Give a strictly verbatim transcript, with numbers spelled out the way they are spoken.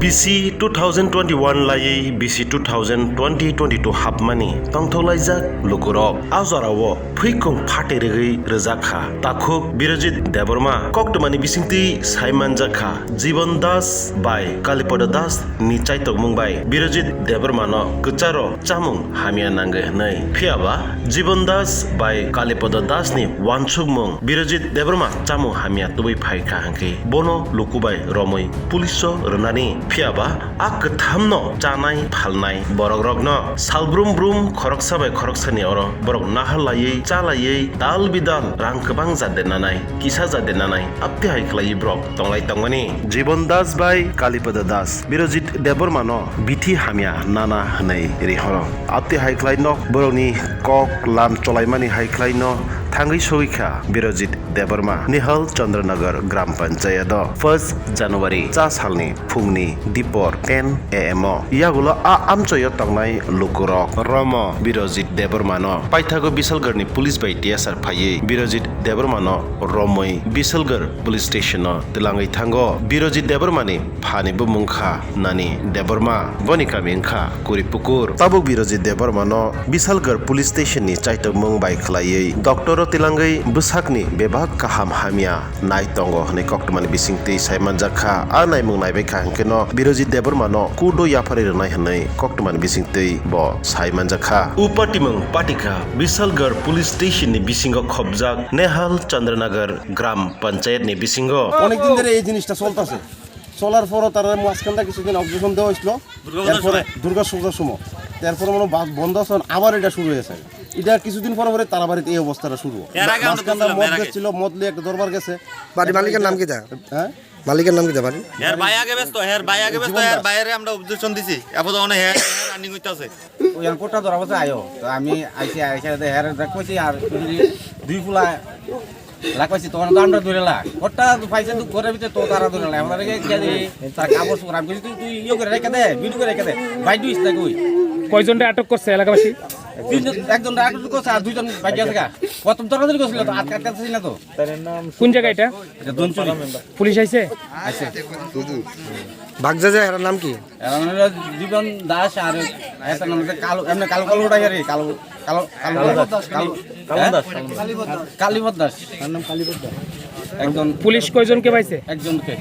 B C two thousand twenty-one laiwi B C two thousand twenty twenty-two hapmani tongthok laijak lukurok. A jorao phwikung phatwi rwgwi rwjak kha. Takhuk Birojit Debbarma koktwmani bisingtwi sai manjak kha, Jibon Das bai Kalipada Das ni chaitokmung bai Birojit Debbarma no kwcharo chamung hamya nangwi hwnwi. Phiyaba Jibon Das bai Kalipada Das ni wansukmung Birojit Debbarma chamung hamya tubui phai kha hwnkhe bono luku bai romwi police o rwnani. Phiyaba a kwthamno chanai phalnai borokrokno salbrum brum khoroksa bai khoroksani oro borok nahar laiwi, cha laiwi, dal bidal rang kwbang ja dernanai, kisa ja dernanai, apti hai khlaiwi borok tonglai tongmani. Jibon Das bai Kalipada Das Birojit Debbarma no bithi hamya nana hwnwi rihoro. Apti hai khlai nok borokni kok lam cholaimani hai khlai no thangwi sogwi kha Birojit Debbarma, Nihal Chandranagar Gram Panchayat o first January cha salni phungni dipor ten A M o. Yagulo a amchoyo tongnai lukurok romo Birojit Debbarma no paithago Bisalgarni police bai T S R phaiwi Birojit Debbarma no romwi Bisalgar police station o twlangwi thango. Birojit Debbarma ni phani bumung kha Nani Debbarma, boni kami wngkha Kuripukur. Tabuk Birojit Debbarma no Bisalgarh Police Station ni chaitokmung bai khwlaiwi doctor o tilangwi bwsakni bebak kaham hamya nai tongo hwnwi koktwmani bisingtwi sai manjak kha. A naimung naibai kha hwnkhe no Birojit Debbarma no court o yapharwi rwnai hwnwi koktwmani bisingtwi bo sai manjak kha. O patimung patikha Bisalgarh Police Station ni bisingo khopjak Nehal Chandranagar Gram Panchayat ni bisingo. অনেকদিন ধরে এই জিনিসটা চলতেছে। চলার পরও তারা মাঝখানটা কিছুদিন অবজেকশন দেওয়া হয়েছিল। দুর্গা পূজার এরপরে সময়। দুর্গা পূজার সময়। এরপরে মানে বাস বন্ধ আছে, আবার এটা শুরু হয়েছে। এটা কিছুদিন পরে পরে তারাবাড়িতে এই অবস্থাটা শুরু হয়। এর আগে আমরা মাঝখানটা দেখছিলাম, মদ এর আগে। গেছিল, মদ নিয়ে একটা দরবার গেছে। বাড়ি মালিকের নাম কি তা? হ্যাঁ? মালিকের নাম কি তা বাড়ি? এর ভাই আগে ব্যস্ত, এর ভাই আগে ব্যস্ত, জীবন এর দাস। ভাইরে আমরা অবজেকশন দিছি। আপাতত অনেক হ্যাঁ, হ্যাঁ, রানিং হইতাছে। ওই আমি কোটা ধরা বসে আয়ো। তো আমি আইসি, আইসি, হের দেখ কইছি আর দুই ফুলা লাগাইছি, তোমার তো আমরা ধরে লা। ওটা তো পাইছে তো ঘরের ভিতরে তো তারা ধরে লা। আমরা রেখে গিয়ে দিই, তার কাপড় চোপড় আমি কইছি, "তুই, তুই ইয়ে করে রেখে দে, ভিডিও করে রেখে দে।" বাইর হইস না কই? কয়জনরে আটক করছে এলাকাবাসী? তিনজন, একজন আটক করছে আর দুইজন বাইর আছে গা। কত ধরাধরি করছিল তো, আটকা, আটকাচ্ছি না তো। কোন জায়গা এটা? এটা দোনচুরি। পুলিশ আইছে? আইছে। ভাগজা যায়, এর নাম কি? এর নাম হলো জীবন দাস আর এটার নাম হচ্ছে কালো, এমনি কালো কালো ওটা আর কি, কালো, কালো, কালো, কালো, কালো দাস। কালীপদ দাস। তার নাম কালীপদ দাস। একজন পুলিশ কয়জনকে পাইছে? একজনকে।